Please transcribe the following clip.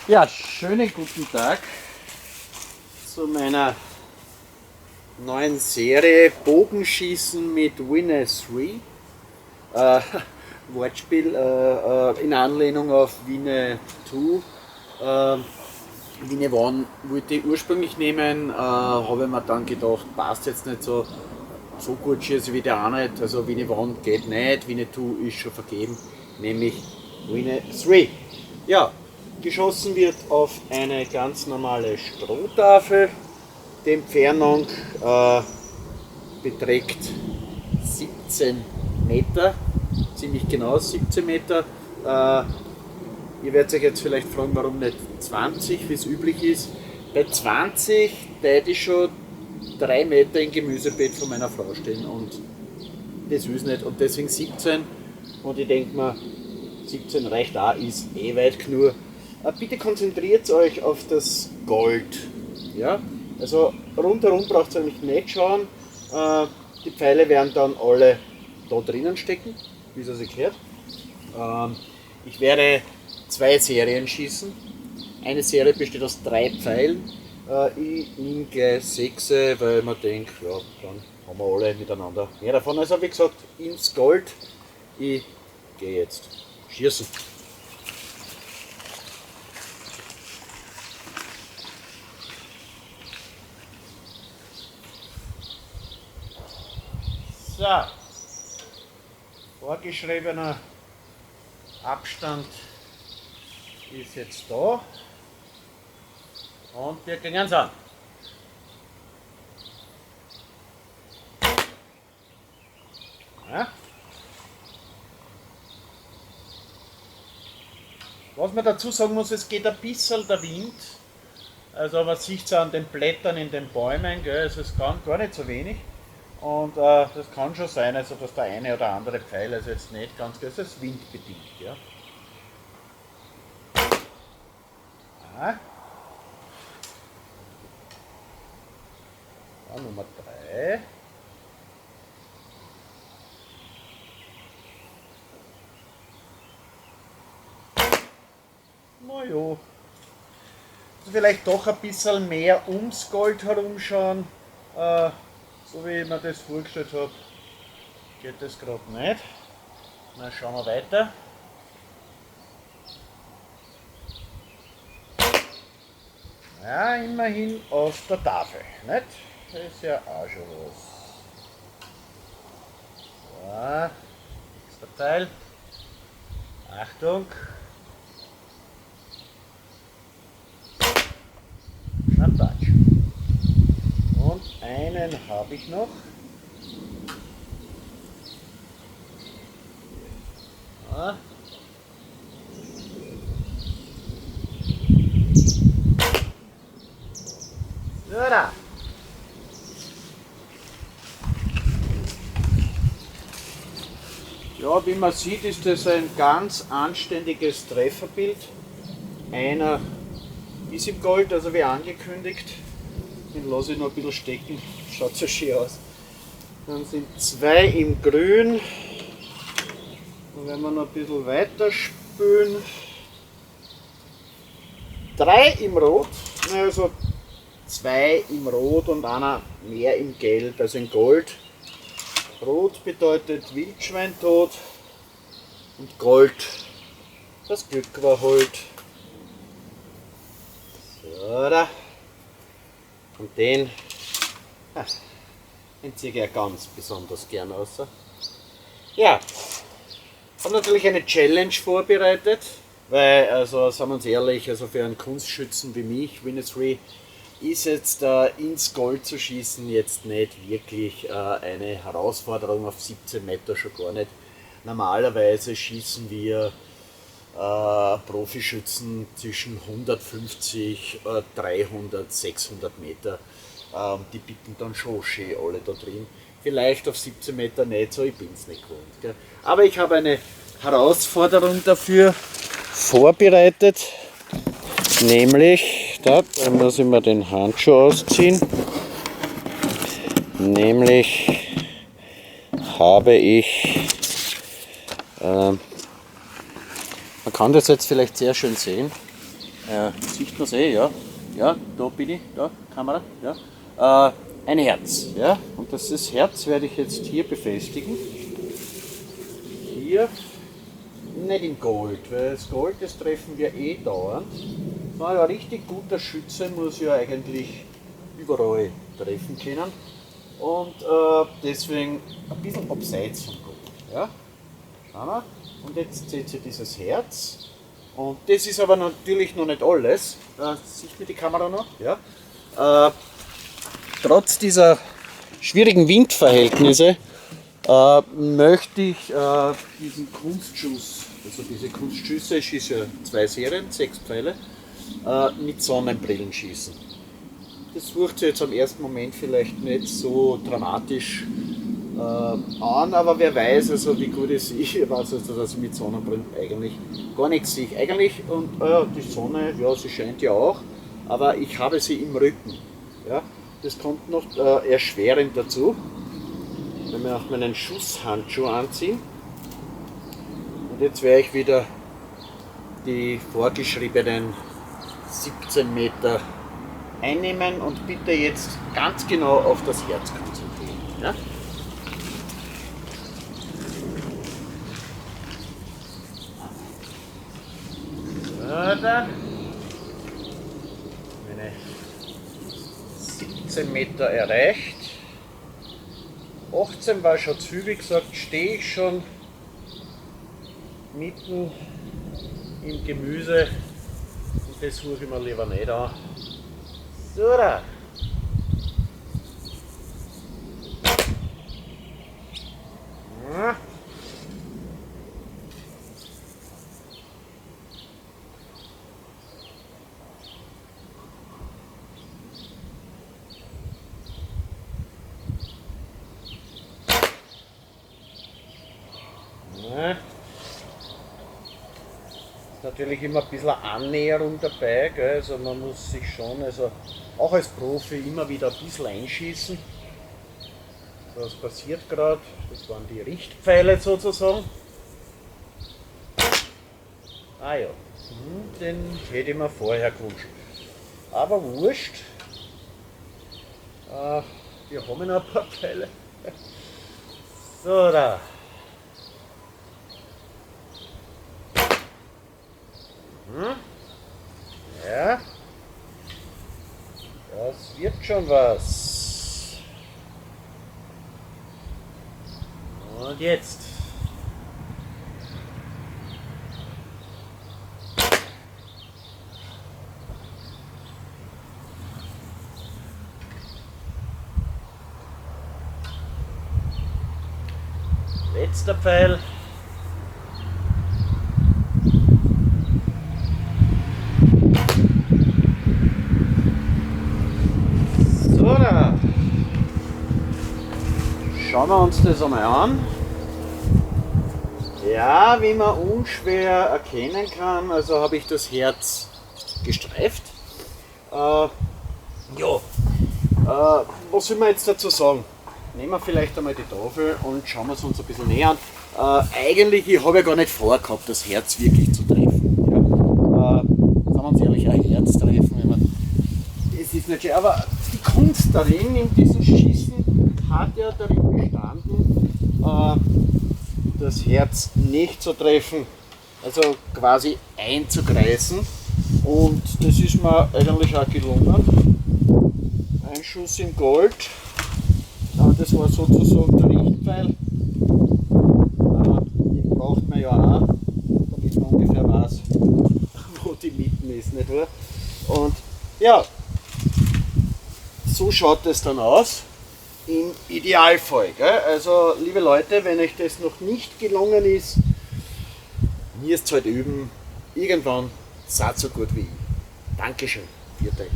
Ja, schönen guten Tag zu meiner neuen Serie Bogenschießen mit Winner 3. Wortspiel in Anlehnung auf Winner 2. Winner 1 wollte ich ursprünglich nehmen, habe ich mir dann gedacht, passt jetzt nicht so, so gut schieße ich wieder auch nicht. Also Winner 1 geht nicht, Winner 2 ist schon vergeben, nämlich Winner 3. Ja, geschossen wird auf eine ganz normale Strohtafel. Die Entfernung beträgt 17 Meter, ziemlich genau 17 Meter. Ihr werdet euch jetzt vielleicht fragen, warum nicht 20, wie es üblich ist. Bei 20 tät ich schon 3 Meter im Gemüsebeet von meiner Frau stehen und das will's nicht. Und deswegen 17. Und ich denk mir, 17 reicht auch, ist eh weit genug. Bitte konzentriert euch auf das Gold. Ja? Also rundherum braucht ihr eigentlich nicht schauen. Die Pfeile werden dann alle da drinnen stecken, wie es sich gehört. Ich werde 2 Serien schießen. Eine Serie besteht aus 3 Pfeilen. Ich nehme gleich 6, weil man denkt, ja, dann haben wir alle miteinander mehr davon. Also wie gesagt, ins Gold. Ich gehe jetzt schießen. So, vorgeschriebener Abstand ist jetzt da und wir gehen es an. Ja. Was man dazu sagen muss, es geht ein bisschen der Wind, also man sieht es an den Blättern in den Bäumen, gell? Also es kann gar nicht so wenig. Und das kann schon sein, also dass der eine oder andere Pfeil also jetzt nicht ganz, das ist windbedingt. Ja. Ah. Ja, Nummer 3. Na ja. Also vielleicht doch ein bisschen mehr ums Gold herumschauen. So wie ich mir das vorgestellt hab, geht das grad nicht. Na, schauen wir weiter. Ja, immerhin auf der Tafel, nicht? Das ist ja auch schon was. So, nächster Teil. Achtung! Na, Touch. Und einen habe ich noch. Ja. So, da. Ja, wie man sieht, ist das ein ganz anständiges Trefferbild. Einer ist im Gold, also wie angekündigt. Den lasse ich noch ein bisschen stecken, schaut so schön aus. Dann sind 2 im Grün. Dann werden wir noch ein bisschen weiter spülen. 3 im Rot, also 2 im Rot und einer mehr im Gelb, also in Gold. Rot bedeutet Wildschweintod und Gold, das Glück war hold. So, da. Und den ziehe ich ja ganz besonders gern aus. Ja, habe natürlich eine Challenge vorbereitet, weil, also sagen wir uns ehrlich, also für einen Kunstschützen wie mich, Winner 3, ist jetzt ins Gold zu schießen jetzt nicht wirklich eine Herausforderung auf 17 Meter, schon gar nicht. Normalerweise schießen wir Profischützen zwischen 150, 300, 600 Meter. Die bieten dann schon schön alle da drin. Vielleicht auf 17 Meter nicht so, ich bin's nicht gewohnt. Gell? Aber ich habe eine Herausforderung dafür vorbereitet, nämlich, da muss ich mir den Handschuh ausziehen, nämlich habe ich, man kann das jetzt vielleicht sehr schön sehen, Sieht man's eh, ja. Ja, da bin ich, da, Kamera, ja. Ein Herz, ja. Und das Herz werde ich jetzt hier befestigen. Hier, nicht im Gold, weil das Gold, das treffen wir eh dauernd. Na ja, richtig guter Schütze muss ja eigentlich überall treffen können. Und deswegen ein bisschen abseits vom Gold. Ja? Schauen wir. Und jetzt seht ihr dieses Herz. Und das ist aber natürlich noch nicht alles. Sieht mir die Kamera noch? Ja. Trotz dieser schwierigen Windverhältnisse möchte ich diesen Kunstschuss, also diese Kunstschüsse, ich schieße ja 2 Serien, 6 Pfeile, mit Sonnenbrillen schießen. Das sucht sich jetzt am ersten Moment vielleicht nicht so dramatisch an, aber wer weiß, also wie gut es ist, ich weiß also, dass ich mit Sonnenbrillen eigentlich gar nichts sehe. Eigentlich, und die Sonne, ja, sie scheint ja auch, aber ich habe sie im Rücken. Ja, das kommt noch erschwerend dazu, wenn wir auch meinen Schusshandschuh anziehen. Und jetzt werde ich wieder die vorgeschriebenen 17 Meter einnehmen und bitte jetzt ganz genau auf das Herz konzentrieren. Ja? So, meine 17 Meter erreicht. 18 war schon zu viel, wie gesagt, stehe ich schon mitten im Gemüse und das suche ich mir lieber nicht an. So da. Ja. Ist natürlich immer ein bisschen Annäherung dabei, gell? Also man muss sich schon, also auch als Profi immer wieder ein bisschen einschießen. Was passiert grad? Das waren die Richtpfeile sozusagen. Ah ja, den hätte ich mir vorher gewünscht. Aber wurscht. Wir haben noch ein paar Pfeile. So, da. Ja, das wird schon was. Und jetzt. Letzter Pfeil. So, da. Schauen wir uns das einmal an. Ja, wie man unschwer erkennen kann, also habe ich das Herz gestreift. Was soll man jetzt dazu sagen? Nehmen wir vielleicht einmal die Tafel und schauen wir es uns ein bisschen näher an. Eigentlich, ich habe ja gar nicht vorgehabt, das Herz wirklich zu treffen. Ja? Sagen wir uns ehrlich, ein Herz treffen, wenn man, es ist nicht schön, aber die Kunst darin, in diesem Schießen, hat ja darin bestanden, das Herz nicht zu treffen, also quasi einzukreisen. Und das ist mir eigentlich auch gelungen. Ein Schuss in Gold. Das war sozusagen der Richtpfeil. Den braucht man ja auch, damit man ungefähr weiß, wo die Mitte ist, nicht wahr? Und ja, so schaut es dann aus. Im Idealfall. Gell? Also, liebe Leute, wenn euch das noch nicht gelungen ist, müsst ihr halt üben. Irgendwann seid so gut wie ich. Dankeschön. Viert euch.